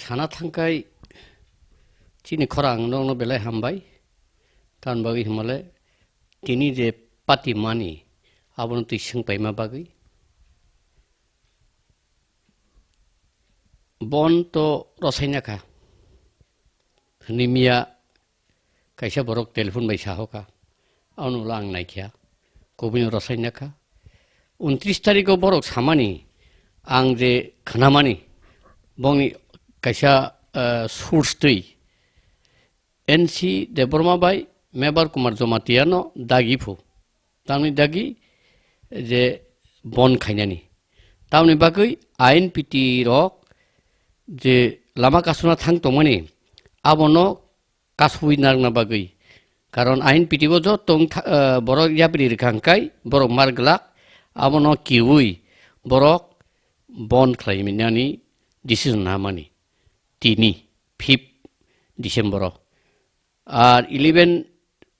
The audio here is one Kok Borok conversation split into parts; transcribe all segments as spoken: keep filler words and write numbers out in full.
Sana thangkai chini khorang nokno belai hambai. Tan bagwi himale tini je pati mani abono twi swngpaima bagwi. Bon to rosaina kha. Hwnwi miya kaisa borok telephone bai sahokha, "Ano ulo ang naikha, kubuni rosaina kha." Untris tarikh o borok samani, ang je khnamani, bongni kaisa, eh, source twi, N C Debbarma bai Mebar Kumar Jamatia no dagi phu. Tamni dagi je bon khainani. Tamni bagwi I N P T rok je lama kasuna thang tongmani, abono kasui narwkna bagwi. Karon I N P T bo joto wng tha-, eh, borok yapri rwkha hwnkhe borok mar glak, abono kiui borok bon khlai mani decision namani tini fifth December o. Ar eleven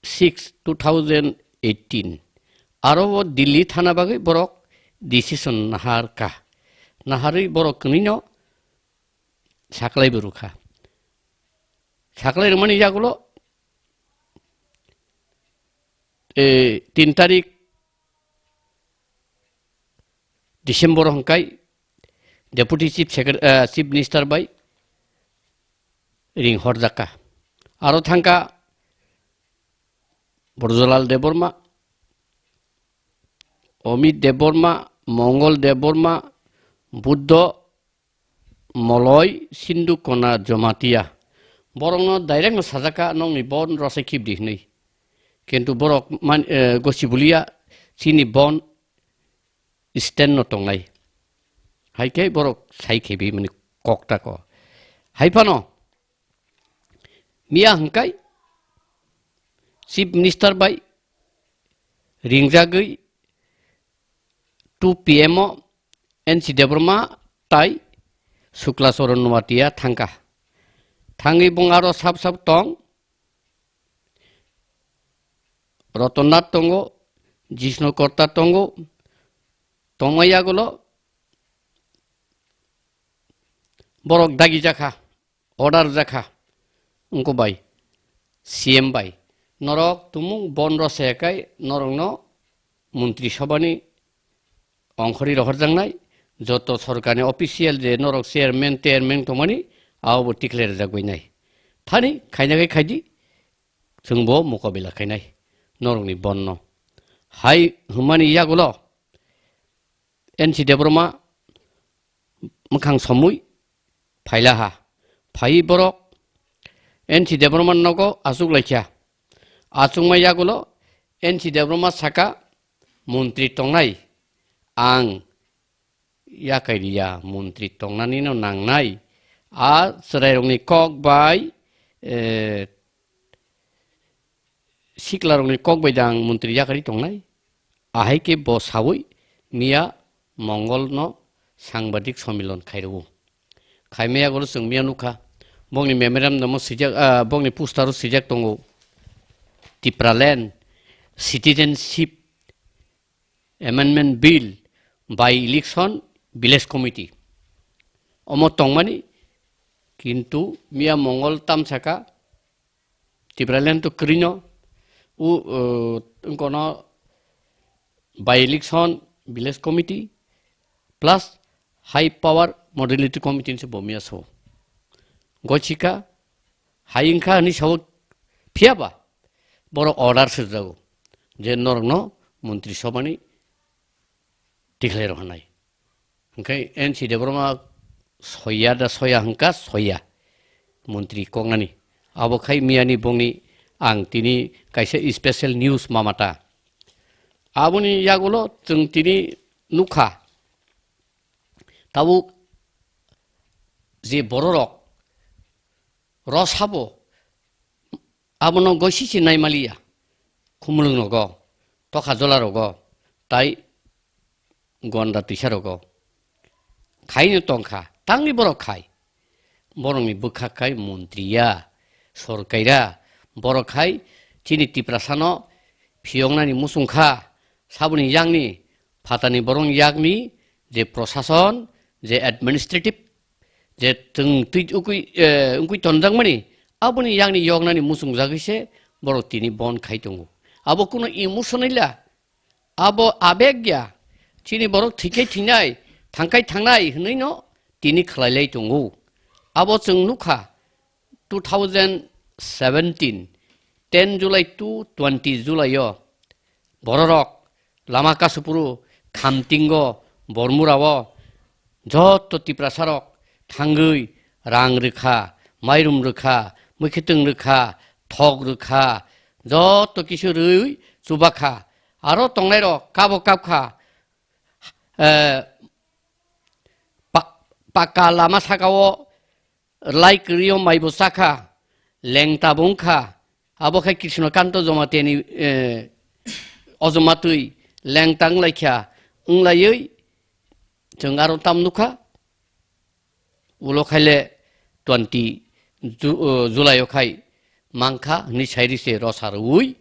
six two thousand eighteen aro o Delhi thana bagwi borok decision nahar kha. Naharwi borok kwnwino saklai bo rwkha. Saklai rwmani yagulo, eh, tin tarik December hwnkhe Deputy Chief Secretary, eh, Chief Minister bai ring horjakha. Aro thangkha Brajlal Debbarma, Amit Debbarma, Mongol Debbarma, Buddho Moloi, Sindhu Kona Jamatia. Borokno direct no sajakha, "Nokni bon rosai khibdi," hwnwi. Kintu borok man, eh, gosi bulia, chini bon stand no tongnai. Hai khe borok sai khebi mani kok ta ko. Hai phano miya hwnkhe Chief Minister bai ringjagwi two P M o N C Debbarma tai Shukla Charan Noatia thangkha. Thangwi bung aro sab sab tong, Rotonnath tongo, Jishnu Korta tongo, tongma yagulo borok dagi jakha, order jakha, wngkha bai, C M bai. Norok tumung bon rosai kai norokno Montri Sobhani ongkhorwi rohorjaknai, joto sorkarni official je norok chairman, chairman tongmani, abobo tikhlai rwjakbainai. Thani khaina khe khaidi, chwngbo mokabila khainai norokni bonno. Hai hwnmani yagulo N C Debbarma mwkhang somwi phailaha. Phaiwi borok N C Debbarma nogo achuk laikha. Achukma yagulo N C Debbarma saka, "Montri tongnai, ang yakai riya, montri tongnani no nangnai." A chwrairokni kok bai, eh, siklarokni kok bai dang montri yakarwi tongnai. Ahai khe bo saui miya Mongol no sangbadik somilon khairwo. Khaimaya golo chwng miya nukha. Bongni memorandum o swijak, ah, bongni poster o swijak tongo, "Tipraland Citizenship Amendment Bill by Election Village Committee." Omo tongmani, kintu miya Mongol tamsaka Tipraland to kwrwino, u, uh, wngkono by election village committee plus high power modality committee se bo miya so. Gochika hai wngkha hwnwi sao, phiyaba borok order sirjago je norokno Montri Sobhani tikhlai rw hwnai. Hwnkhe N C Debbarma soya da soya hwnkha, soya montri koknani. Abo khai miyani bongni ang tini kaisa special news mamata. Aboni yagulo chwng tini nukha. Tabuk je bororok rosabo abono goisi se naimaliya. Khumulwng rogo, tokha jola rogo, tai gonda twisa rogo. Khaino tongkha, tangni borok khai. Borokni bwkha khai montriya, sorkaira, borok khai chini Tiprasano phiyoknani muchungkha, saboni yakni phatani borok yakni je prosason, je administrative je chwng twi ukui, eh, wngkui tonjakmani, aboni yakni yoknani muchungjagwi se borok tini bon khai tongo. Abo kuno emotional la, abo abeg ya, chini borok thwikhai thwinai, thangkhai thangnai hwnwi no tini khlai lai tongo. Abo chwng nukha, two thousand seventeen, ten July to twenty July o bororok lama kasupuru Khamtingo, Bormurao, joto Tiprasarok thangwi rang rwkha, mairum rwkha, mwkhwtwng rwkha, thok rwkha, joto kisu rwi chubakha. Aro tongnairok kabo kapkha, eh, pa-, pakka lama sakao rwlai kwrwi o maibo chakha, lengta bo wngkha, abo khe Krishnakanta Jamatia ni, eh, ojomatwi lengta wnglaikha, wnglaiwi chwng aro tam nukha, ulo khaile twenty Ju-, eh, July o khai mankha hwnwi sai ri se rosa rwui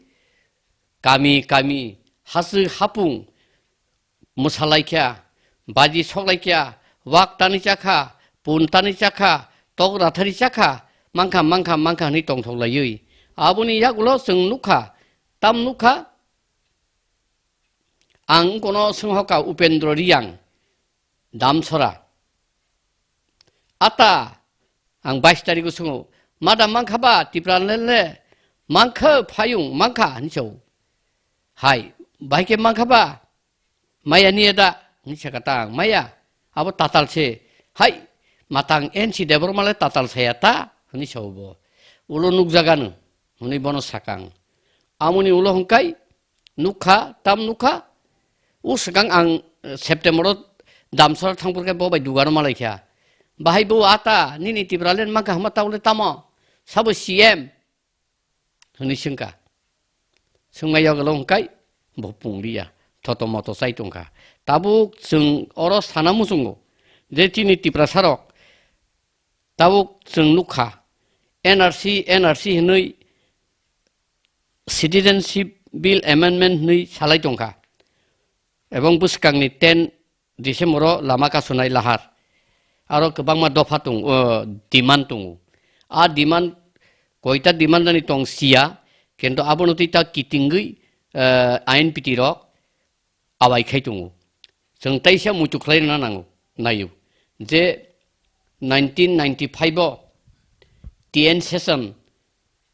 kami kami, haswk hapung, mwsalaikha, baji soklaikha, wak tani chakha, pun tani chakha, tok rathari chakha, mankha, mankha, mankha hwnwi tongthoklaiwi. Aboni yagulo chwng nukha, tam nukha, ang kono swnghoka Upendra Riyang, Damsora. Ata, ang bais tarigo swngo, madam mankha ba, Tipraland le, mankha phayung, mankha, hwnwi sao. Hai, bahai khe mankha ba, maya niya da, hwnwi sakha ta ang, maya, abo tatal se, hai, matang N C Debbarma le tatal saya ta, hwnwi sao bo. Ulo nukjagano, hwnwi bono sakang. Amoni ulo hwnkai, nukha, tam nukha, o swkang ang, eh, September o Damsora thangphuru khe bo bai dugano malaikha. Bahai bo ata, nini Tipraland mankha hwnma ta ule tamo, sabo C M? Hwnwi swngkha. Swngmai yogalo hwnkai, bo pungliya, thoto moto chai tongkha. Tabuk chwng oro sana muchungo, je chini Tiprasarok, tabuk chwng nukha, N R C, N R C hwnwi Citizenship Bill Amendment hwnwi salai tongkha. Ebong bwskangni ten December o lama kasunai lahar. Aro kwbangma dopha tong, o, demand tongo. A demand, koita demand ani tong siya, kintu abono twi ta kitingwi, eh, I N P T rok awai khai tongo. Chwng teisa muitu khlai rwna nango, naio. Je nineteen ninety-five o T N Session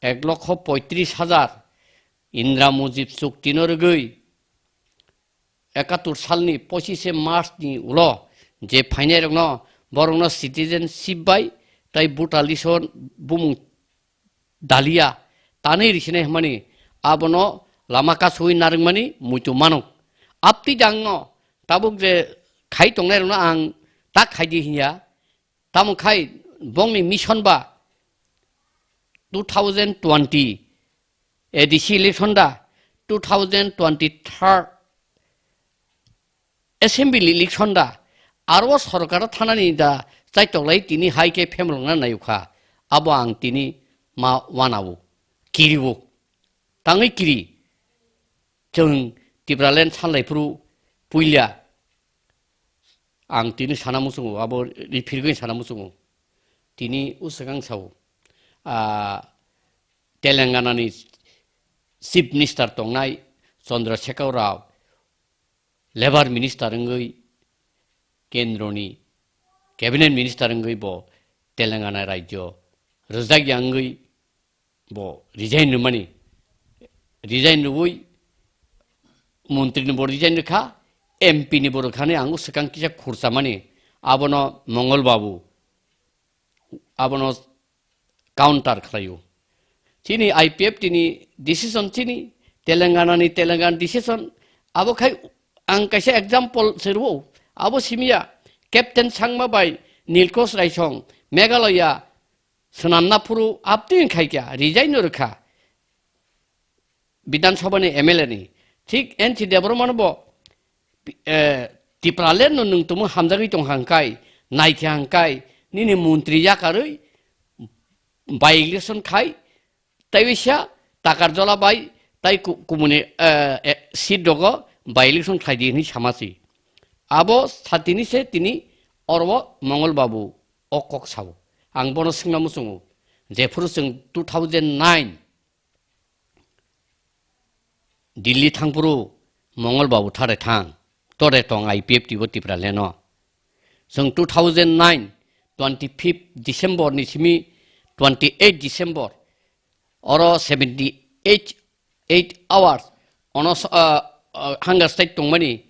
ek lokho poitris hajar Indra Mujib chukti no rwgwi ekattor salni pochishe March ni ulo je phainairokno, borokno citizenship bai tai voter list o bumung dalia tanwi risinai hwnmani abono lama kasui narwkmani muitu mano. Aptwi dangno tabuk je khai tongnairokno ang tak khaidi hinya, tamo khai bongni mission ba two thousand twenty A D C election da, two thousand twenty-third assembly election da, aro sorkar thanani da chaitoklai tini hai khe phemlokna naiukha, abo ang tini ma wanao, kirio, tangwi kiri, chwng Tipraland sanlaiphuru puila ang tini sana muchungo, abo riphirgwi sana muchungo, tini uswkang sao, ah, Telangana ni Chief Minister tongnai Chandrasekhar Rao, Labour Minister wngwi kendroni Cabinet Minister wngwi bo Telangana rajyo rwjakya wngwi bo resign rwmani, resign rwui montri ni bo resign rwkha, M P ni bo rwkhani ang swkang kisa khurchamani, abono Mongol Babu, abono counter khlaio. Chini I P F T ni decision, chini Telangana ni Telangana decision. Abo khai ang kaisa example se rwo. Abo simiya Captain Sangma bai Nilkosh Raisong Meghalaya swnamna phuru aptwi khai kya, resign no rwkha. Bidhan Sabha ni M L A ni. Thik N C Debbarma no bo, eh, Tipraland no nwng tumu hamjagwi tong hangkai, naikhe hangkai, nini montri yakarwi by election khai, tei waisa Takarjala bai, tei ku-, kumuni, eh, eh, seat rogo by election khlai di hwnwi sama si. Abo satini se tini oro Mongol Babu o kok sao. Ang bono swngna muchungo, jephuru chwng two thousand nine Delhi thangphuru Mongol Babu thare thang, tore tong I P F T bo Tipraland o. Chwng two thousand nine, twenty-fifth December ni simi twenty-eight December, oro seventy-eight, eight hours, ono s-, ah, ah, hunger strike tongmani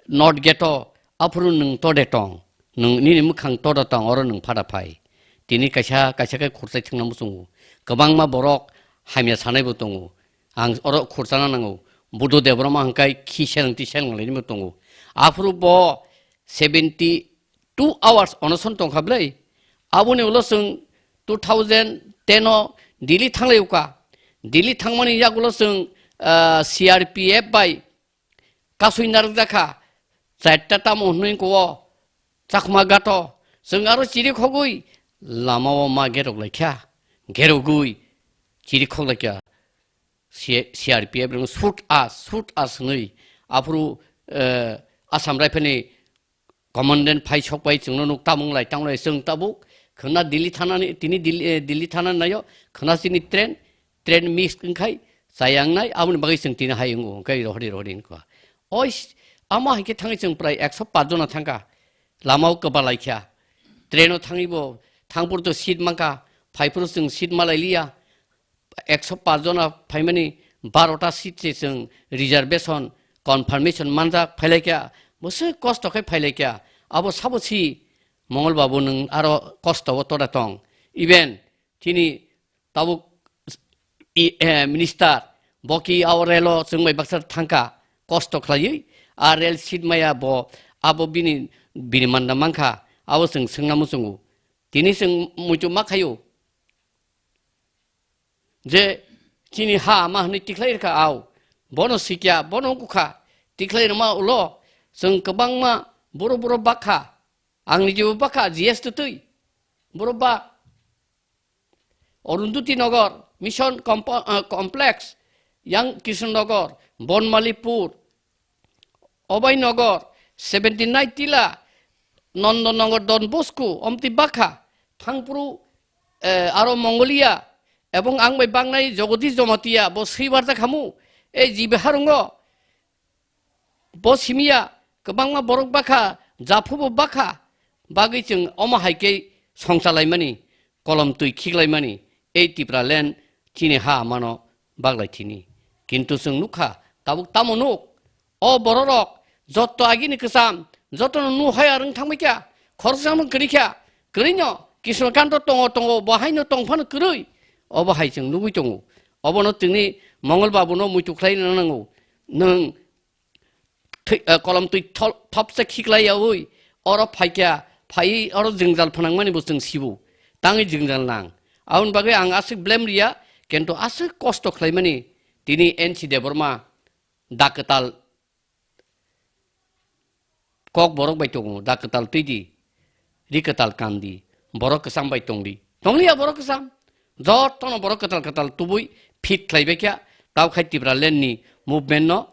North Gate o, aphuru nwng tode tong, nwng nini mwkhang todo tong, oro nwng phada phai. Tini kaisa, kaisa khe khurchai thwngna muchungo. Kwbangma borok hamya sanaibo tongo. Ang oro khurchana nango. Buddho Debbarma hwnkhe khi selengti seleng lainaibo tongo. Aphuru bo seventy two hours onoson tongkha bwlai. Aboni ulo chwng two thousand ten o Delhi thanglai uka. Delhi thangmani yagulo chwng, ah, C R P F bai kasui narwkjakha, charta tamo hwnwi ko Chakma Ghato. Chwng aro chiri khogwi lama o ma gerok laikha, gerogwi chiri khok laikha. C-, C R P F rok shoot us, shoot us hwnwi aphuru, eh, Assam Rifle ni commandant phai sok pai chwngno nuk tamung lai tang lai chwng tabuk khwna Delhi thana ni, tini Delhi, eh, Delhi thana naio khwna chini train, train miss wngkhai chayang nai aboni bagwi chwng tini hai wngo hwnkhe rohori rohori wngkha. Oi s-, ama hai khe thangwi chwng prai ekso paanch jona thangkha lama o kwbalaikha train o thangwi bo thangphuru to seat mankha phaiphuru chwng seat malai liya. Ekso paanch jona phaimani barota seat se chwng reservation, confirmation manjak phailaikha, bwswk kosto khe phailaikha. Abo sabo si Mongol Babu nwng aro kosto o toda tong. Even chini tabuk i, eh, minister bo ki abo relo chwng bai baksa thangkha kosto khlaiwi, a rel seat maya bo abo bini, bini manda mankha, abo chwng swngna muchungo. Tini chwng muitu ma khaio. Je chini ha ma hwnwi tikhlai rwkha au, bono sikya, bono wngkha, tikhlai rwma ulo chwng kwbangma boro boro bakha, ang nijibo bakha G S twtwi, boro bak, Arundhati Nagar, Mission Compo-, ah, Complex, Young Krishna Nagar, Bonmalipur, Obai Nagar, seventy nine Tila, Nanda Nagar, Don Bosco, omti bakha, thangphuru, eh, aro Mongolia, ebong ang bai baknai Jagadish Jamatia, bo swibarjak hamu, ei G B harungo, bo simiya, kwbangma borok bakha, japhubo bakha, bagwi chwng omo hai khe songchalaimani, kolom twi khiklaimani, ei Tipraland chini ha mano baglai thini. Kintu chwng nukha, tabuk tamo nuk? O bororok jotto agini kwcham, jotono nu haya rwng thangbai kha, khoroksa no kwrwi kha, kwrwino Krishnakanta tongo tongo, bo haino tong phano kwrwi. Obo hai chwng nugwi tongo. Obono tini Mongol Babuno muitu khlai rwna nango. Nwng thwi-, eh, kolom twi thol-, thopsa khiklai yaui oro phaikha, phaiwi oro jwngjal phnangmani bo chwng sibo. Tangwi jwngjal nang. Aboni bagwi ang aswk blame riya, kintu aswk kosto khlaimani tini N C Debbarma da kwtal kok borok bai tongo, da kwtal twi di, ri kwtal kan di, borok kwcham bai tong di. Tong liya borok kwcham. Jotono borok kwtal kwtal tubui fit khlai bai kha, tao khai Tipraland ni movement no,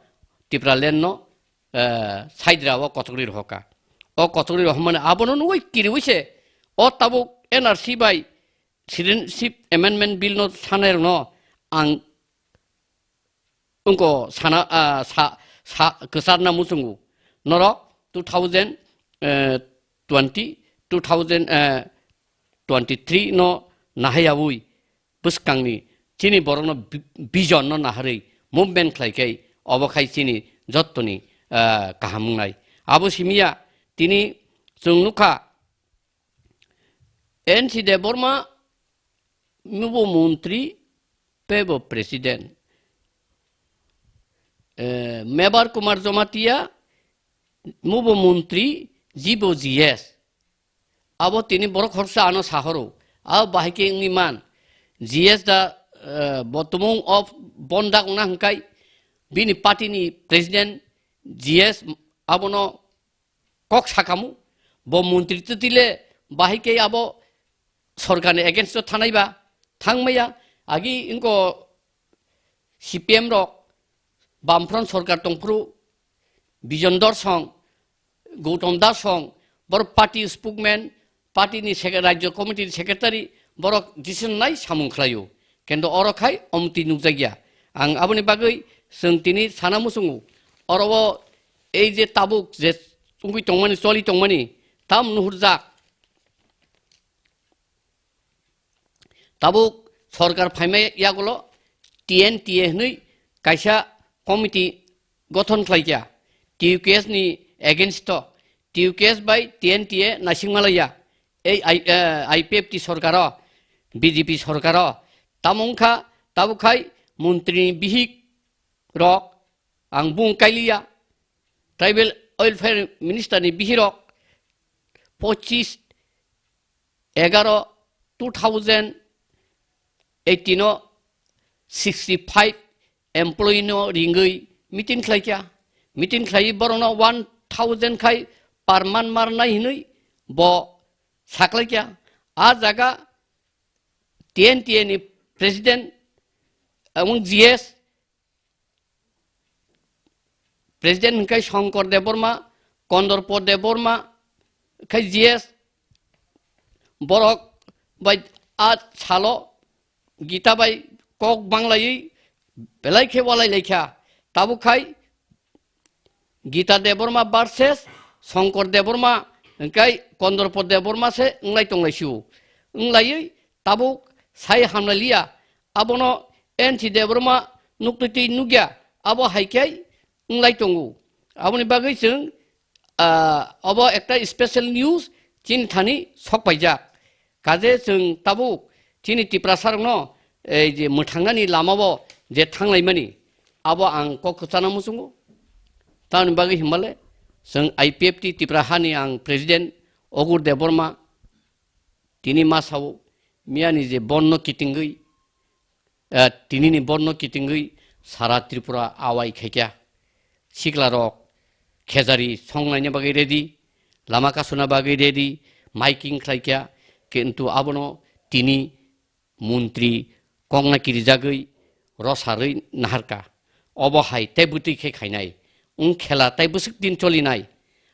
Tipraland no, eh, side ra o kochokri rohoka. O kochokri rohmani abono nugui kiriui se, o tabuk N R C bai Citizenship Amendment Bill no sanai rokno ang wngko sana, ah, sa, sa, kwcharna muchungo. Norok two thousand, eh, twenty, two thousand, eh, twenty three no nahaiyaui bwskangni chini borokno bi-, vision no naharwi movement khlai khai obo khai chini jottoni, ah, kaham wngnai. Abo simiya tini chwng nukha N C Debbarma mubo montri teibo president. Eh, Mebar Kumar Jamatia mubo montri jibo G S. Abo tini borok khoroksa ano sahoro. Abo bahai khe wngwi man. G S da, eh, bo tumung o bondak wngna hwnkhe bini party ni president G S abono kok sakamu, bo montri twtwile bahai khe abo sorkarni against o thanai ba thangmaya, agi wngko C P M rok, Bamfront sorkar tongphuru, Bijon Dorsong, Gautam Darsong, bor party spokesman, party ni sec-, Rajya Committee ni secretary borok decision nai samung khlaio. Kintu oro khai omtwi nukjakya. Ang aboni bagwi chwng tini sana muchungo. Oro o ei je tabuk je wngwi tongmani, choli tongmani, tam nuhurjak. Tabuk sorkar phaimai yagulo T N T A hwnwi kaisa committee gothon khlaikha. T U K S ni against o, T U K S bai T N T A naisingma laiya. Ei I-, eh, I P F T sorkar o, B J P sorkar o, tamo wngkha, tabuk khai montri ni bihik rok, ang bung kailiya, tribal welfare minister ni bihirok, pochis egaro two thousand eighteen o sixty five employee no ringwi meeting khlaikha. Meeting khlaiwi borokno one thousand khai per month marnai hinwi bo saklaikha. A jaga T N T A ni president, among G S, president hwnkhe Shankar Debbarma, Kondorpo Debbarma, khai G S, borok bai a salo Gita bai kok banglaiwi belai khe walai laikha. Tabuk khai Gita Debbarma versus Shankar Debbarma, hwnkhe Kondorpo Debbarma se wnglai tonglai sio. Wnglaiwi tabuk sai hamlai liya. Abono N C Debbarma nuktwi twi nukya. Abo hai khe wnglai tongo. Aboni bagwi chwng, ah, obo ekta special news chini thani sok paijak. Kaje chwng tabuk chini Tiprasa rokno ei je mwthangnani lamao je thanglaimani, abo ang kok kwchana muchungo. Tamoni bagwi himbale chwng I P F T Tipra hani ang president Ogur Debbarma tini ma sao, miyani je bonno kitingwi, eh, tinini bonno kitingwi sara Tripura awai khaikha. Siklarok khejari songnaina bagwi ready, lama kasuna bagwi ready, miking khlaikha, kintu abono tini montri kokna kirijagwi rosarwi naharkha. Obo hai tei bwtwi khe khainai, wng khela tei bwswk din cholinai.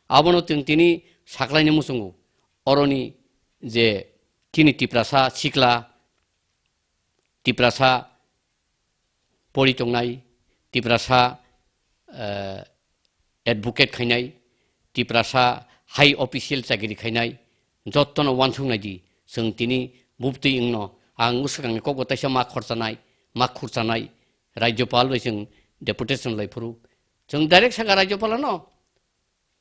Abono chwng tini saklaina muchungo. Oroni je chini Tiprasa sikla, Tiprasa pori tongnai, Tiprasa, eh, advocate khainai, Tiprasa high official chakiri khainai, jottono uansuk nai di, chwng tini bubtwi wngno, ang bwswkangni kokbo taisa ma khorchanai, ma khurchanai, Rajyopal bai chwng deputation lai phuru. Chwng direct saka Rajyopalano,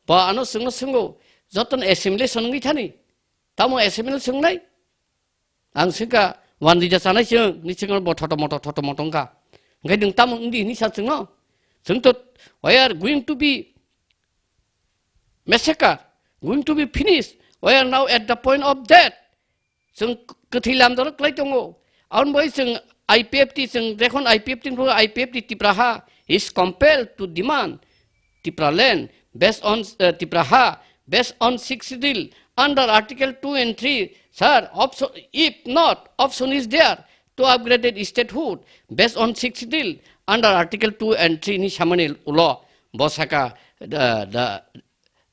Ba ano chwngno swnggo, jotono assimilation wngwi thani. Tamo assimilation wngnai? Ang swngkha, wanjija chanai chwng, ni chwngno bo thoto moto, thoto moto wngkha. Hwnkhe nwng tamo wngdi hini sa chwngno? Chwng to, we are going to be massacre, going to be finished. We are now at the point of death. Chwng kwthwi lamjaro klai tongo. Aboni bagwi chwng I P F T, chwng jekhon I P F T ni phuru I P F T Tipraha is compelled to demand Tipraland based on, uh, Tipraha based on sixth schedule under Article two and three. Sir, option, if not, option is there to upgraded statehood based on sixth schedule under Article two and three ni samani ulo. Bo saka, the, the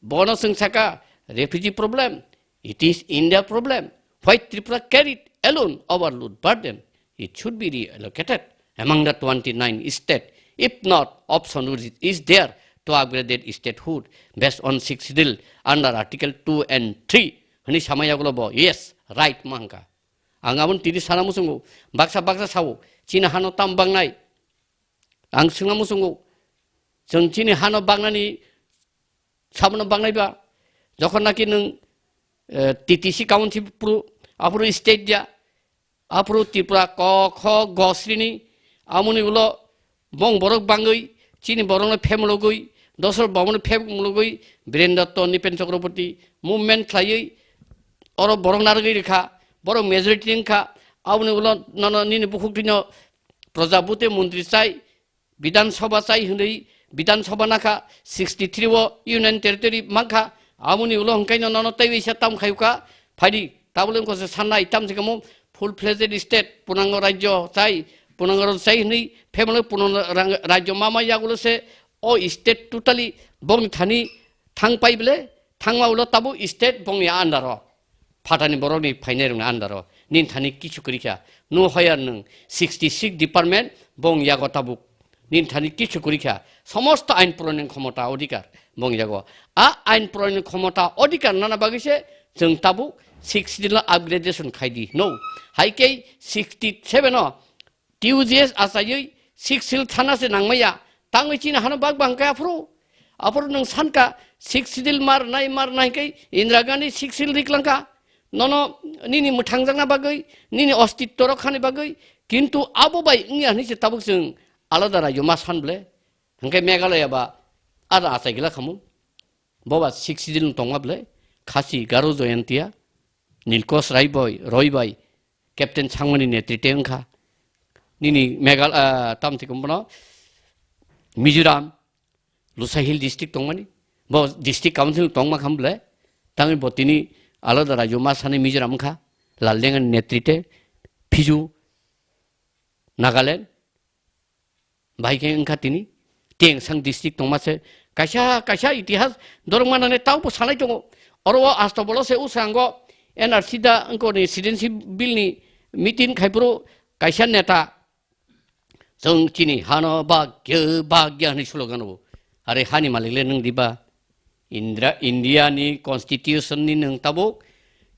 Bono chwng saka, refugee problem, it is India problem. Why Tripura carried alone overload burden? It should be reallocated among the twenty-nine state. If not, option is there to upgrade that statehood based on sixth schedule under Article two and three. Hwnwi samaya gulo bo, yes, right ma hwnka. Ang aboni tini sana muchungo, baksa baksa sao, chini hano tam bangnai. Ang swngna muchungo, chwng chini hano bagnani sabono bagnai ba, jokhon naki nwng, eh, T T C council phuru, aphuru state ya, aphuru Tripura ko, kho, go srini, amoni ulo bong borok bangwi, chini borokno phemulogwi, dosol bomono phemulogwi, Biren Dotto, Nipen Chakraborty movement khlaiwi, oro borok narwgwi rwkha, borok majority wngkha, aboni ulo nono nini bukhuk twino Prajabhute montri chai, Bidhan Sabha chai hwnwi Bidhan Sabha nakha sixty three o Union Territory mankha, aboni ulo hwnkhaino nono tei waisa tam khayuka phaidi, tabole wngkha se sannai tam se kamo full fledged state, punango rajyo chai, punango rajyo chai hwnwi phemalo punango rang-, rajyo mama yagulo se o state totally bongni thani thang pai bele, thangma ulo tabo state bongni under o. phatani borokni phainai rokni under o. Nini thani kichu kwrwi kha. No hire nwng sixty six department bong yago tabuk. Nini thani kichu kwrwi kha. Somosto ain pronoyoni khomota odhikar bong yago. A ain pronoyoni khomota odhikar nana bagwi se chwng tabuk sixth schedule no upgradation khai di. No. Hai khe sixty seven o T U G S achaiwi sixth schedule thana se nangmaya. Tangwi chini hano bak bang khe aphuru. Aphuru nwng sanka sixth schedule mar nai mar nai khe Indira Gandhi sixth schedule riklangkha. Nono nini mwthangjakna bagwi, nini ostitto rokhani bagwi. Kintu abo bai wngya hwnwi se tabuk chwng alada rajyo ma san ble. Hwnkhe Meghalaya ba ada achai gila khamu. Boba sixth schedule tongma ble. Khasi, Garo, Jaintia, Nilkos Rai bai, Roy bai, Captain Sangmani netrite wngkha. Nini Meghal-, ah, tamthikung bono Mizoram, Lusa Hill district tongmani. Bo district council tongma kham ble. Tangwi bo tini alada rajyo ma sani Mizoram wngkha. Laldenga netrite, Phiju, Nagaland. Bahai khe wngkha tini Tengsang district tongma se kaisa kaisa itihas dorong manani taubo sanai tongo. Oro o asto bolo se usango N R C da wngkoni citizenship bill ni meeting khaipuru kaisa neta chwng chini hano bagya bagya hwnwi slogan o. Are hani malik le nwng diba? Indra, India ni constitution ni nwng tabuk,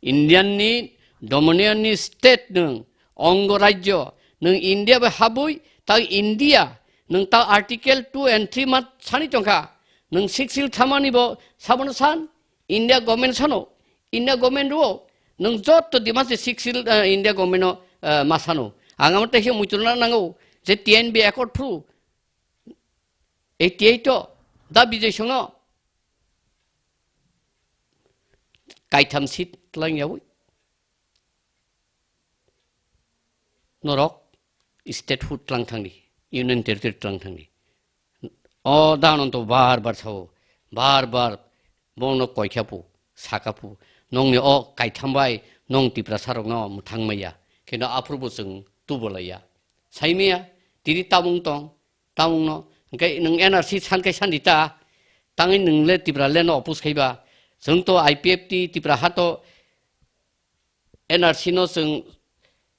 Indian ni dominion ni state nwng, ongo rajyo, nwng India bai habwi, ta India, nwng ta article two and three ma sani tongkha, nwng six seal thamani bo sabono san, India government sano, India government ro, nwng jotto demand se six seal, eh, India government no, eh, ma sano. Ang amo tehe muitruna nango, je T N B accord through, eighty eight o, da Bijoy Singh no, kaitham seat tlang yawi. Norok statehood tlang thangdi, union territory tlang thangdi. O danon to bar bar sao, bar bar bono koikhapu, sakapu. Nongni o kaitham bai nong Tiprasa rokno mwthang maya. Kino aphuru bo chwng tubo laiya. Saimaya, tini tabung tong, tabung no. Hwnkhe nwng N R C san khe san di ta, tangwi nwng le Tipra le no oppose khaiba. Chwng to I P F T Tipra ha to N R C no chwng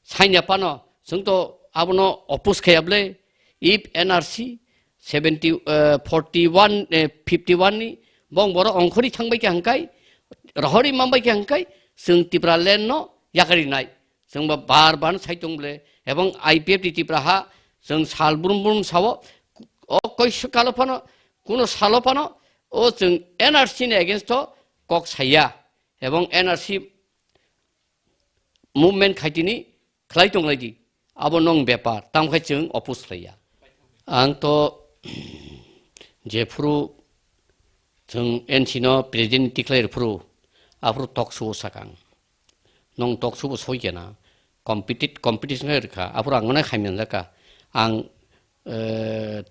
sainya pano, chwng to abono oppose khaiya ble, if N R C seventy, eh, forty one, eh, fifty one ni bong boro ongkhorwi thangbai khe hangkai, rohorwi manbai khe hangkai, chwng Tipra land no yakari nai. Chwng ba bar bar sai tong ble, ebong I P F T Tipra ha, chwng sal brum brum sao, o koi kalo phano, kuno salo phano, o chwng N R C ni against o kok saiya, ebong N R C movement khaitini khlai tong lai di, abo nong bepar, tamo khai chwng oppose khlaiya. Ang to jephuru chwng N C no president tikhlai phuru, aphuru talk show sakang. Nong talk show bo soi kena, compete, competition khai rwkha, aphuru ang mane khaimyan jaka. Ang, eh,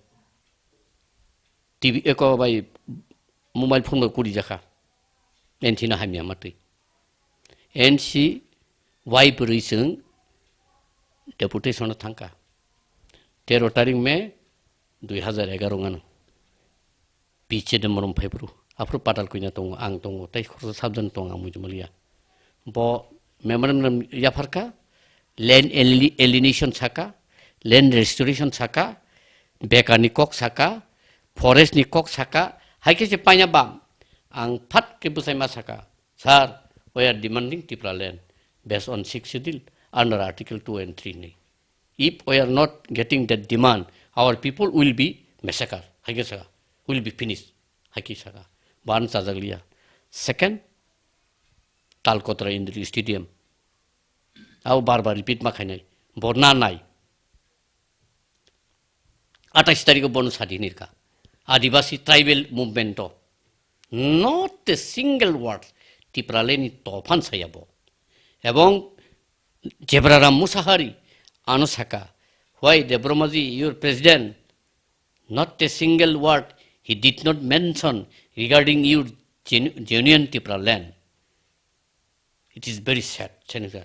T V eko bai mobile phone bai kuri jakha. N C no hamya matwi. N C wai bwrwi chwng deputation o thangkha. Tero tarik May dui hazar egaroh ngano. P C de morom phaiphuru. Aphuru patal kuina tongo, ang tongo, tei khoroksa sabjani tongo, ang muitu maliya. Bo memorandum yapharkha, land ali-, alienation saka, land restoration saka, bekarni kok saka, forest ni kok saka, hai khe se paina bam. Ang phat khe bwsai ma saka, "Sir, we are demanding Tipra land based on sixth schedule under Article two and three ni. If we are not getting that demand, our people will be massacre," hai khe saka, "will be finished," hai khe saka. Ban chajak liya. Second, Talkotra Indoor Stadium. Abo bar bar repeat ma khainai. Bo na nai. Atais tarikh o bono sadi hinirkha. Adibasi tribal movement o. Not a single word. Tipra leni tophan saya bo. Ebong Jebraram Musahari ano saka, "Why Debbarmaji, your president, not a single word he did not mention regarding your genu-, genuine Tipra land." It is very sad, Senator.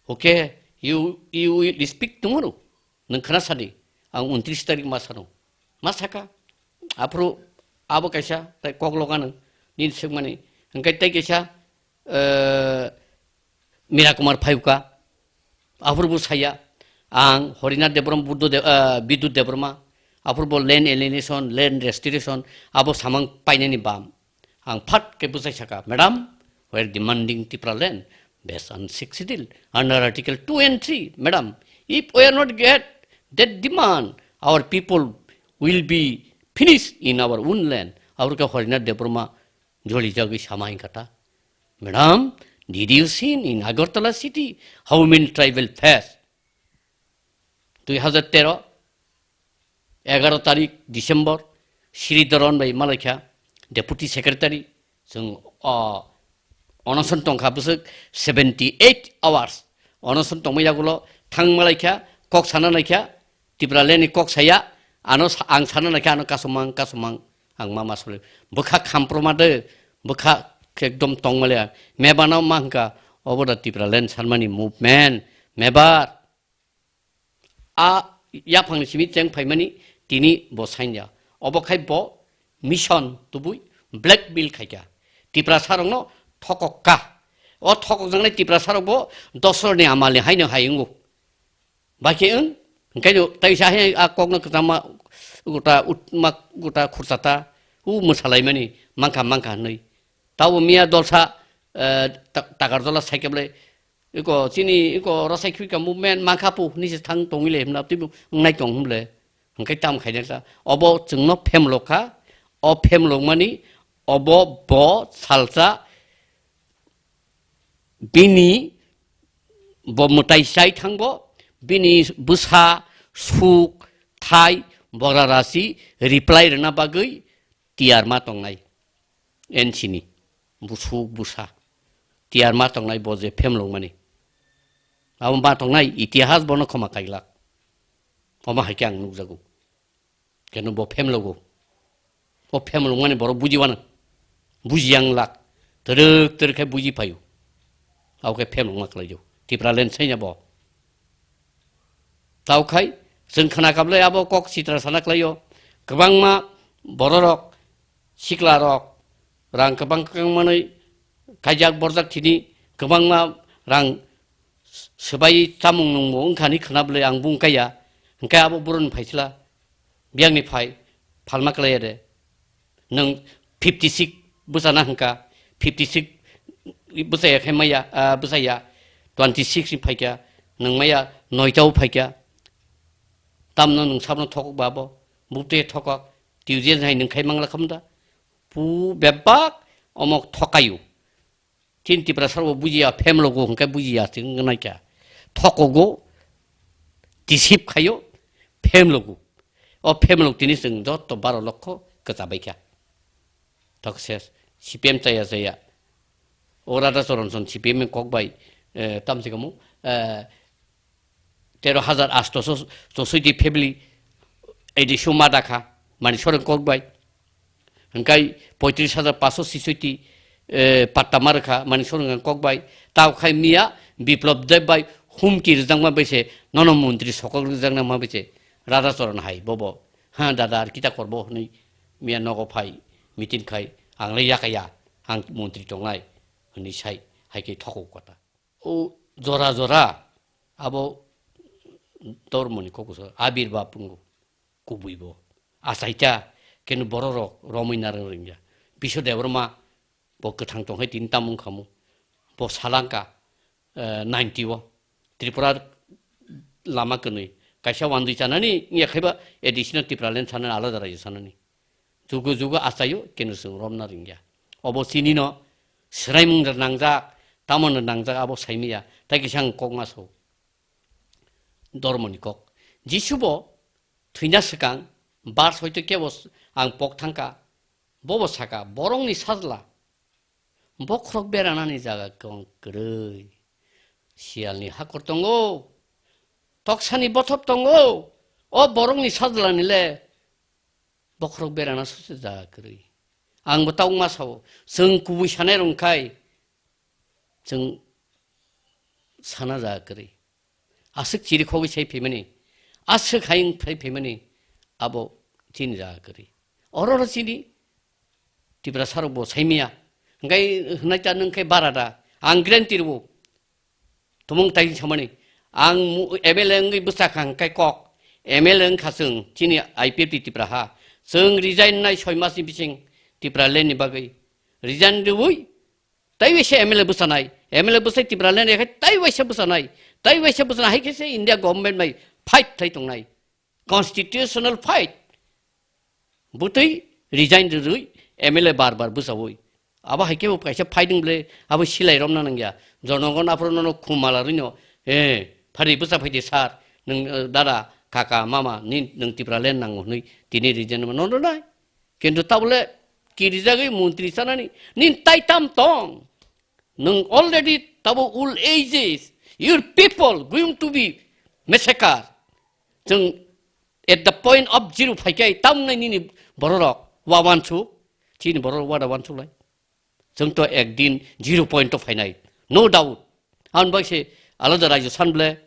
Okay, you, you will speak tomorrow. Nang khana sadi, ang untris tarik ma sano. Ma saka, aphuru abo kaisa, tai kok loga nang, nini swkmani. Hingkai tai kaisa, eh, Mira Kumar Phayuka, aphuru bo saya, ang Horinath Debbarma, Buddho De-, ah, Bidyut Debbarma, aphuru bo land alienation, land restitution, abo samang painani bam. Ang phat khe bwsai saka, "Madam, we are demanding Tipra land based on sixth schedule under Article two and three. Madam, if we are not get that demand, our people will be finished in our own land." Aphuru khe Horinath Debbarma joli jagwi sama hingkha ta, "Madam, did you seen in Agartala city how many tribal face?" Dui hazar tero, egaro tarik December, Sri Dharan bai malaikha, Deputy Secretary, chwng, o, onoson tongkha bwswk seventy eight hours. Onoson tongmani yagulo thang malaikha, kok sana naikha, Tipra Land ni kok saya, ano sa-, ang sana naikha, ano kasumang, kasumang, ang ma masole. Bwkha khamproma de, bwkha ekdom tongmale. Mebano ma hwnkha, obo da Tipra Land sanmani movement, mebar. A yaphangni simi cheng phaimani tini bo sanya. Obo khai bo mission tubui blackmail khaikha. Tiprasa rokno thokok ka. O thokok jangnai Tiprasa rok bo dosor ni amal ni haino hai wngo. Bakhe wng, hwnkhe no taisa hai a kokno kwchama gota utma gota khurchata u mwsalaimani mankha mankha hwnwi. Tabo miya dolsa, eh, ta-, Takarjola saikable, iko chini, iko rosai khwika movement mankha pu, nisi thang tongwi le himna, twibo wngnai tong himle. Hwnkhe tam khaina ta. Obo chwngno phemlok kha, o phemlok mani, obo bo salsa, bini bo mwtai chai thangbo, bini bwsa, suk, thai, bora rasi reply rwna bagwi tiyar ma tongnai. N C ni busuk busa tiyar ma tongnai bo je phemlok mani. Abo ma tongnai itihas bono khoma kaiglak. Omo hai khe ang nukjago. Keno bo phemlogo. O phemlok mani borok buji wano. Buji yang lak. Twrwk twrwk khe buji phaio. Abo khe phemlok ma khlaijo. Tipra land saina bo. Tao khai, chwng khna kablai abo kok sitra sana khlaio. Kwbangma bororok, siklarok, rang kwbang kwbang manwi kaijak borjak thini, kwbangma rang swbai chamung nungbo wngkha ni khna bwlai ang bung kaiya. Hwnkhe abo boroni phaisla, biyangni phai, phalma khlaiya de. Nwng fifty six bwchana hwnkha, fifty six bwchaya khe maya, ah, bwchaya, twenty six ni phaikha, nwng maya noita o phaikha. Tamno nwng sabno thokok ba bo, bubte thokok, tuijen hai nwng khai mangla khamda. Pu bebak omok thokayu. Chini Tiprasa rokbo bujiya, phemlogo hwnkhe bujiya, chwng wngnaikha. Thokogo, tisip khaio, phemlogo. O phemlok tini chwng joto baro lokho kwchabaikha. Thok ses, C P M chaya chaya. O Radha Charan Chand C P M ni kok bai, eh, tamsi kamu, eh, tero hajar astoso chosoi di family, A D C o ma dakha, mani sorong kok bai. Hingkai poitris hajar paso sisoi di, eh, patta ma rwkha, mani sorong kok bai. Tao khai miya Biplop Deb bai humki rwjakma bai se, nono montri sokok rwjakna ma bai se, Radha Charan hai bobo. Ha dada, ar kita korbo hwnwi miya nogo phai, meeting khai, ang le yakaya, ang montri tongnai, hwnwi sai, hai khe thokok kota. O jora jora abo dormoni kok so abirbab wngo, kubui bo. Achaita, kenu bororok romwi narwk rwngya. Biswa Debbarma bo kwthang tong hai tini tamung khamu. Bo salangka, eh, ninety o. Tripura lama kwnwi. Kaisa wandwi chanani, wngya khaiba additional Tipraland sanani, alada rajyo sanani. Jugo jugo achaio, kenu chwng romna ringya. Obo chinino swraimung nangjak, tamon nangjak, abo saimaya. Tai kisa ang kok ma sao. Dormoni kok. Jisu bo thwina swkang, bar soito kebo ang pok thangka. Bobo saka, borokni sajla. Bokhorok beranani jaga kwbang kwrwi. Siyalni hakor tongo. Toksani bothop tongo. O borokni sajlani le bokhorok berana sose jaga kwrwi. Ang bo tabuk ma sao. Chwng kubui sanai rok khai. Chwng sana jaga kwrwi. Aswk chiri khogwi sai phaimani, aswk hai wng phai phaimani, abo chini jaga kwrwi. Oro oro chini Tiprasa rok bo saimaya. Hingkai hwnai ta nwng khe bara da. Ang guarantee rwo. Tumung tai samani. Ang mu-, M L A wngwi bwsa kha hwnkhe kok. M L A wngkha chwng, chini I P F T Tipra ha. Chwng resign nai soi masni bising Tipra land ni bagwi. Resign rwui, tai waisa M L A bwsanai. M L A bwsai Tipra land yakhai, tai waisa bwsanai. Tai waisa bwsana hai khe se India government bai fight khlai tongnai. Constitutional fight. Bwtwi resign rwrwi M L A bar bar bwsaui. Abo hai khe bo kaisa fighting ble abo silai romna nangya. Jonogon aphuru nono khumala rwino, eh, phari bwsa phaidi sir, nwng, eh, dada, kaka, mama, ni nwng Tipra land nango hwnwi tini resign no rwnai. Kintu tabole kirijagwi montri sanani, nin tai tam tong. Nwng already tabo old ages, your people going to be massacre. Chwng at the point of zero phaikai tamnai nini bororok wa wansuk, chini bororok wa da wansuk lai. Chwng to ekdin zero point o phainai, no doubt. Ang bai se alada rajyo san ble,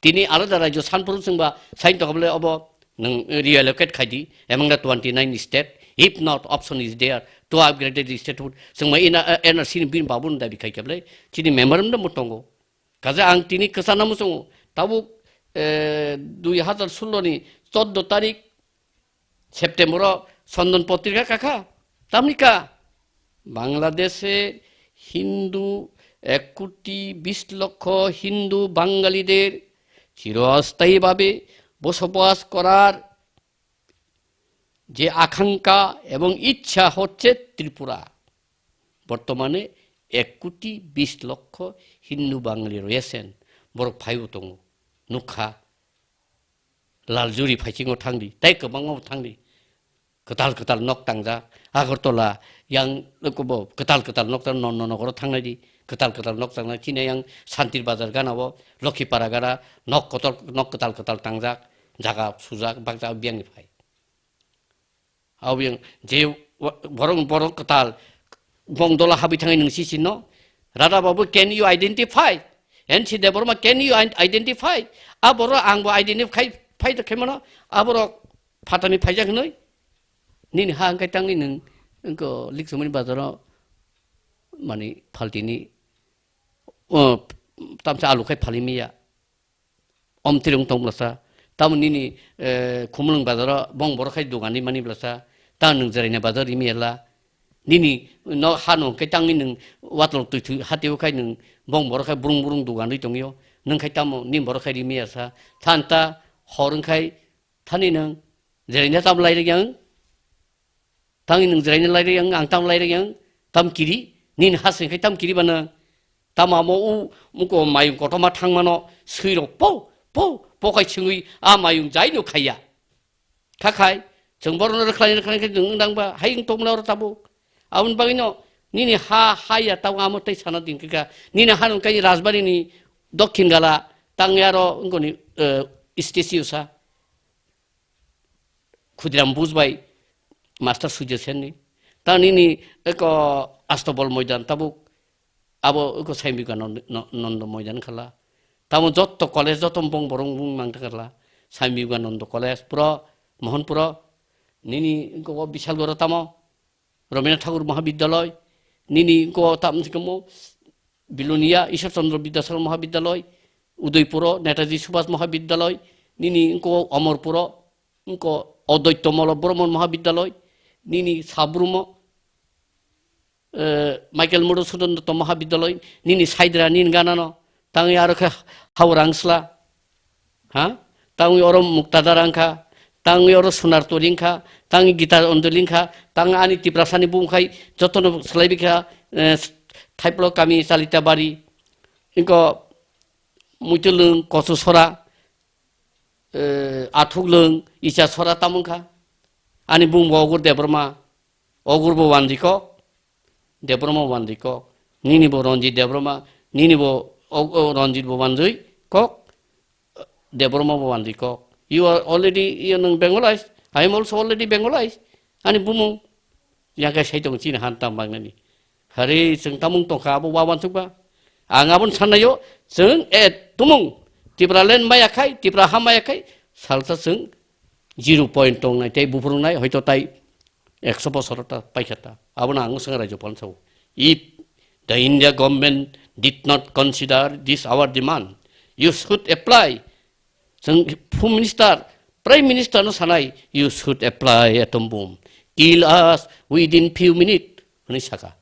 tini alada rajyo san phuru chwngba sain tokha ble obo nwng reallocate khai di among the twenty nine state, if not option is there to upgrade the statehood. Chwngma ina, eh, N R C ni bini babun dabi khai kable chini memorandum bo tongo. Kaje ang tini kwchana muchungo, tabuk, eh, dui hazar sullo ni choddo tarik September o Chondon Potrika kakha. Tamni ka? বাংলাদেশে হিন্দু এক কোটি বিশ লক্ষ হিন্দু বাঙালিদের চিরস্থায়ীভাবে বসবাস করার যে আকাঙ্ক্ষা এবং ইচ্ছা হচ্ছে ত্রিপুরা। বর্তমানে এক কোটি বিশ লক্ষ হিন্দু বাঙালি রয়েছেন। বড় ফাইভ তঙ্গ নুখা লালজুরি ফাইচিংও থাংলি, তাই গোবাংও থাংলি। Kwtal kwtal nok tangjak, Agartala yang kobo kwtal kwtal nok tang, non non nogoro thangnai di, kwtal kwtal nok tangnai, chini yang Santir Bazar gana o, Lokhipara gana, nok kotor, nok kwtal kwtal tangjak, jaga sujak, bakjak biyang ni phai. Abo yang je wa-, borok, borok kwtal, bong dola habi thangai nung si sino, Radha Babu, can you identify? N C Debbarma, can you i-, identify? Aboro ang bo identify, phai to khemano, aboro phatani phaijak hinoi. Nini ha hwnkhe tangwi nwng wngkho Liksumuni bazaro mani phaltini, o, tamsa alu khai phali miya. Om tirung tong blasa. Tamo nini, eh, Khumulwng bazaro bong borok khai dogani mani blasa. Ta nwng Jeraina bazar rimi ela. Nini no ha no hwnkhe tangwi nwng watlok twi twi hatio khai nwng bong borok khai brung brung dogan rwi tongyo. Nwng khai tamo nini borok khai rimi asa. Than ta hor wngkhai thani nwng Jeraina tam lai rwk yang. Tangwi nwng Jeraina lai rwk yang, ang tam lai rwk yang, tam kiri, nini ha seng khai tam kiri bana. Tam amo u, muko mayung kotorma thangmano, swirok po, po, po khai singwi, a mayung jai no khaiya. Kha khai, chwng borokno rwkhlai rwkhlai khe nwng wng dang ba, hai wng tongmani oro tabuk. Aboni bagwino, nini ha, ha ya tabuk amo tei sana din khe kha. Nini ha nwng kai Rajbari ni dokhin gala, tangwi aro wngkoni, eh, statue sa. Khudiram Buj bai Master Surya Sen ni. Ta nini eko Astobol Moidan tabuk abo eko Swami Vivekanando, no-, Nando Moidan khala. Tamo jotto college jotto bong borong bung mang khala. Swami Vivekanando College puro, Mohanpuro, nini eko Bishalgoro tamo. Rabindranath Thakur Mahabidyaloi, nini wngkho tam se kamo Bilonia Ishwar Chandra Vidyasagar Mahabidyaloi, Udaipuro Netaji Subhas Mahabidyaloi, nini wngkho Amarpuro, wngkho Advaita Mala Brahman Mahabidyaloi, nini Sabrumo, eh, Michael Madhusudan Datta Mahabidyaloi, nini Saidra, nini ganano, tangwi aro khe Hawrang sla. Ha? Tangwi oro Muktadar wngkha, tangwi oro Sunar Tori wngkha, tangwi Gita Anjali wngkha, tang ani Tiprasani bumung khai jotono swlaibi kha, eh, Thaiplo kami Chalita Bari, wngkho Muitulwng, Kochu Sora, eh, Athuk Lwng, Icha Sora tamo wngkha. Ani bumung bo Ogur Debbarma, Ogur bo Wandikok, Debbarma Wandikok, nini bo Ranjit Debbarma, nini bo o, o Ranjit bo Wandikok, Debbarma bo Wandikok. You are already, you nwng Bengalized. I am also already Bengalized. Ani bumung. Yang kai sai tong chini han tam bang nani. Hari chwng tamung tongkha abo wawan chukba. Ang abon sanayo chwng e tumung. Tipra land maya khai, Tipra ha maya khai. Salsa chwng zero point tong nai tei buphurung nai hoito tai ekso bosor ta paikha ta. Abono ang swng rajyopal sao. If the India government did not consider this our demand. You should apply. Chwng Home Minister, Prime Minister no sanai, "You should apply atom bomb. Kill us within few minutes," hwnwi saka.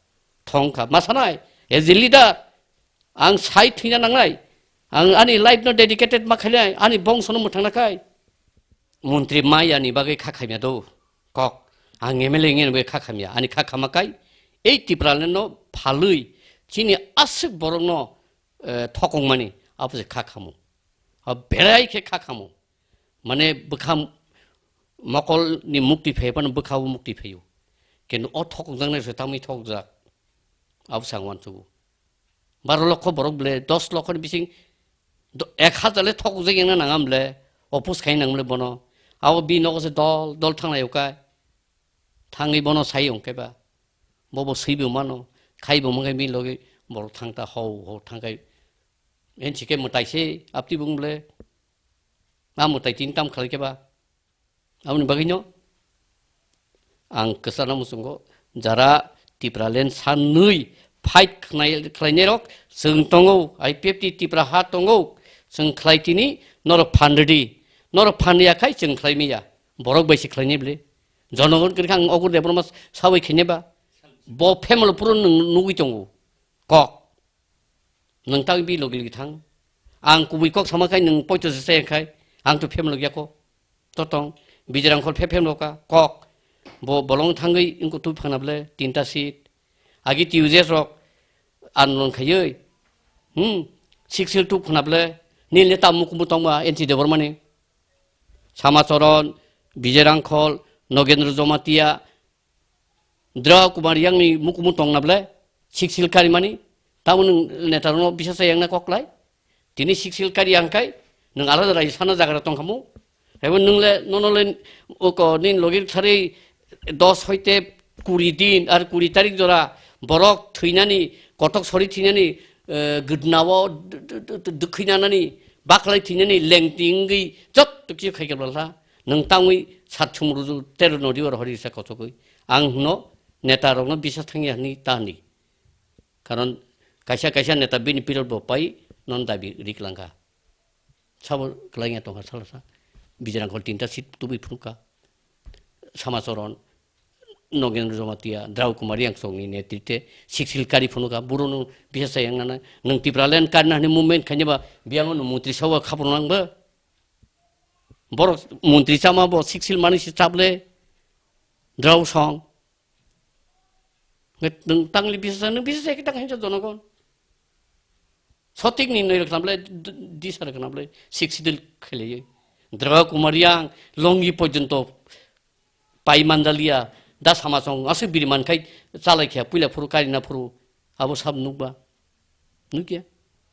Thongkha. Ma sanai, as a leader, ang sai thwina nangnai. Ang ani life no dedicated ma khainai, ani bongso no mwthangna khai. Montri maya ni bagwi kha khamya do. Kok. Ang M L A wngya ni bagwi kha khamya. Ani kha khama kai. Ei Tipraland no phalwi chini aswk borok no, eh, thokong mani. Abo se kha khamu. Abo berai khe kha khamu. Mane bwkha mokol ni mukti phai phano bwkha o mukti phaio. Kintu o thokong jaknai se tamwi thokjak. Abo se ang uansukgo. Baro lokho borok ble, dos lokho ni bising do-, ek hazar le thokjak yangna nangam le, oppose khai nang le bono. Abo bi nogo se dol, dol thang lai ukai. Thangwi bono sai ungke ba. Bobo swibo mano, khaibo mangkai mi logi borok thang ta hau, hau thang kai. En chike mwtai se, apti bung ble. Ma mwtai tin tam khalai ke ba. Aboni bagwi no ang kwchana muchungo jara Tipraland sanwi fight khnai-, khlainai rok chwng tongo, I P F T Tipra ha tongo, chwng khlai tini norok phan rwdi, norok phan ya khai chwng khlai miya, borok bai se khlainai bwle. Jonogon kwrwikha ang Ogur Debbarma sawi khainai ba, bo family puro nwng nugwi tongo, kok. Nwng tang bi logi logi thang. Ang kubui kok sama khai nwng poito se se khai. Ang to phem logya ko. To tong. Bijrang khol phe phem loka. Kok. Bo bolong thangwi ingko tu phana ble tinta seat. Agi T U J S rok andolon khayoi. Hmm. Six seal tu phana ble. Nil neta mukumu tongma N C Debor mani. Samacharan, Bijay Rangkhol, Nogendra Jamatia, Drau Kumar Yangni mukumu tongna ble, six seal karimani, tamo nwng netarokno bisa sa yangna koklai. Tini six seal kari yangkai, nwng alada rai sana jagra tongkhamu. Ebo nwng le, nono le, oko nin logir thari dos hoite kuri din, ar kuri tarik jora, borok thwinani, kotok sori thwinani, eh, gudnao d-, d-, d-, d-, dwkhwinanani, baklai thwinani, lengti wngwi, jotto kisi khai khe bwlha. Nwng tangwi sat sumruju tero nodi oro hori sa kochogwi. Ang hwno neta rokno bisa thangya hwnwi ta hwnwi. Karon kaisa kaisa neta bini period bo pai non dabi riklangkha. Sabo kwlaiya tongkha salasa. Bijrang khol tinta seat tubui phunukha. Samacharan, Nogendra Jamatia, Drau Kumar Yangsongni netrite six seal kari phunukha. Buro no bisa sayang nana. Nwng Tipraland karna hwnwi movement khainaba biyang no mantri sawa khapro nangba. Borok montri chama bo six seal mani se chaple drao song. Nge nwng tangli bisa sa, nwng bisa sa kita khainsa jonogon. Sotik ni noi khlamle, d-, d-, disar khlamle, six seal khele. Drao Kumar Yang, Longi porjonto pai mandalia, da sama song, asu biri man khai, chalai khya, puila phuru, karina phuru, abo sab nukba. Nukya?